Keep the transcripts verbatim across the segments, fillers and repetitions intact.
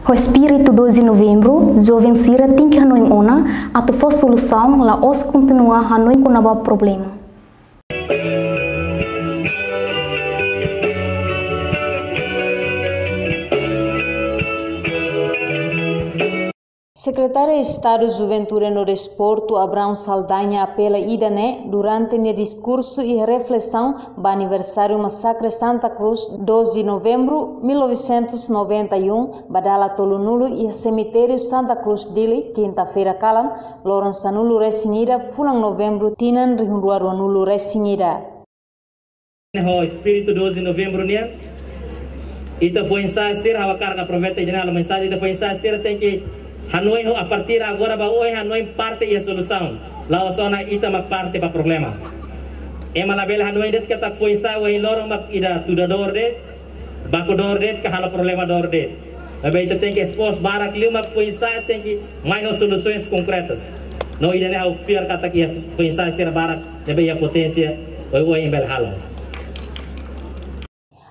Ho espíritu doze Novembru, joven sira tenke hanoin ona atu fó solusaun, la'ós kontinua hanoin kona-ba problema. Sekretáriu Estadu Juventude no Desportu, Abraão Saldanha, apela ida-ne'e durante nia diskursu iha reflesaun ba aniversáriu masakre Santa Cruz, doze Novembru mil novecentos noventa e um, ba dala tolunulu, iha semitériu Santa Cruz, Dili, kinta-feira kalan, loron sanulu-resin-ida fulan Novembru, tinan rihun rua ruanulu-resin-ida. Ho espíritu doze Novembru nian, ita foin-sa'e sira, ha'u hakarak aproveita ida-ne'e halo mensajen, ita foin-sa'e sira tenke hanoin ho, a partir agora ba oin, hanoin parte iha solusaun. La'ós ona ita mak parte ba problema. Ema labele hanoin de'it katak foin-sa'e ohin loron mak ida tudadór de'it, bakudór de'it, ka halo problema dór de'it. Maibé ita tenke esforsu barak liu mak foin-sa'e tenke mai ho solusoens konkretas. No ida-ne'e ha'u fiar katak iha foin-sa'e sira barak ne'ebé iha poténsia oioin bele halo.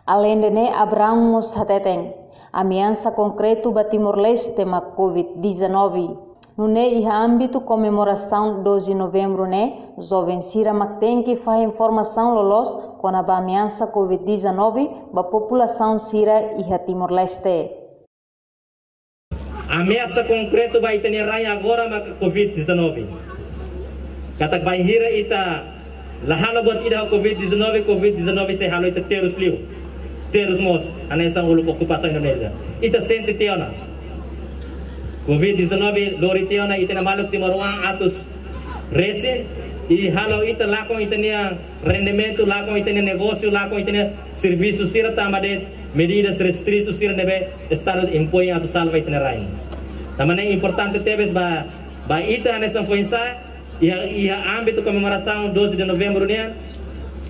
Aleinde ne'e, Abraão mós hateten, ameasa konkretu ba Timor-Leste mak Covid dezanove. Nune'e iha ámbitu komemorasaun doze Novembru ne'e, joven sira mak tenke fahe informasaun loloos kona-ba ameasa Covid dezanove ba populasaun sira iha Timor-Leste. Ameasa konkretu ba ita-nia rain agora maka Covid dezanove. Katak bainhira ita la halo buat ida ho Covid dezanove, Covid dezanove sei halo ita terus liu. Terus mós, hanesan uluk okupasaun Indonézia. Ita sente tiha ona. Covid dezanove lori tiha ona ita-nia maluk timoroan atus resin, i halo ita lakon ita-nia rendimentu, lakon ita-nia negósiu, lakon ita-nia servisu sira tanba de'it medidas restritu sira ne'ebé Estadu impoin atu salva ita-nia rain. Tanba ne'e importante tebes ba, ba ita hanesan foin-sa'e, iha, iha ámbitu komemorasaun doze de Novembru nian,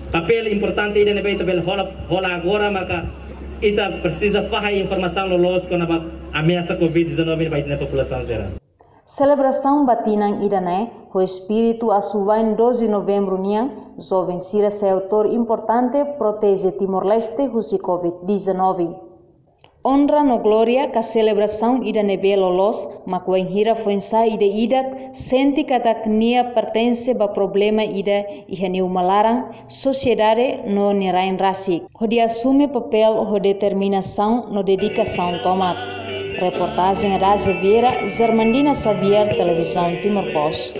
papél importante ida ne'ebé ita bele hola, hola agora maka ita presiza fahe informasaun loloos kona-ba ameasa Covid dezanove ba ita-nia populasaun sira. Selebrasaun ba tinan ida-ne'e, ho espíritu asuwa'in doze Novembru nian, joven sira sai autór importante proteje Timor-Leste husi Covid dezanove. Onra no glória ka selebrasaun ida ne'ebé loloos, mak wainhira foin-sa'e ida-idak sente katak nia pertense ba problema ida iha nia uma laran, sosiedade no nia rain rasik, hodi asume papél ho determinasaun no dedikasaun tomak. Reportajen Adaze Vieira, Germandina Xavier, Televizaun Timor Post.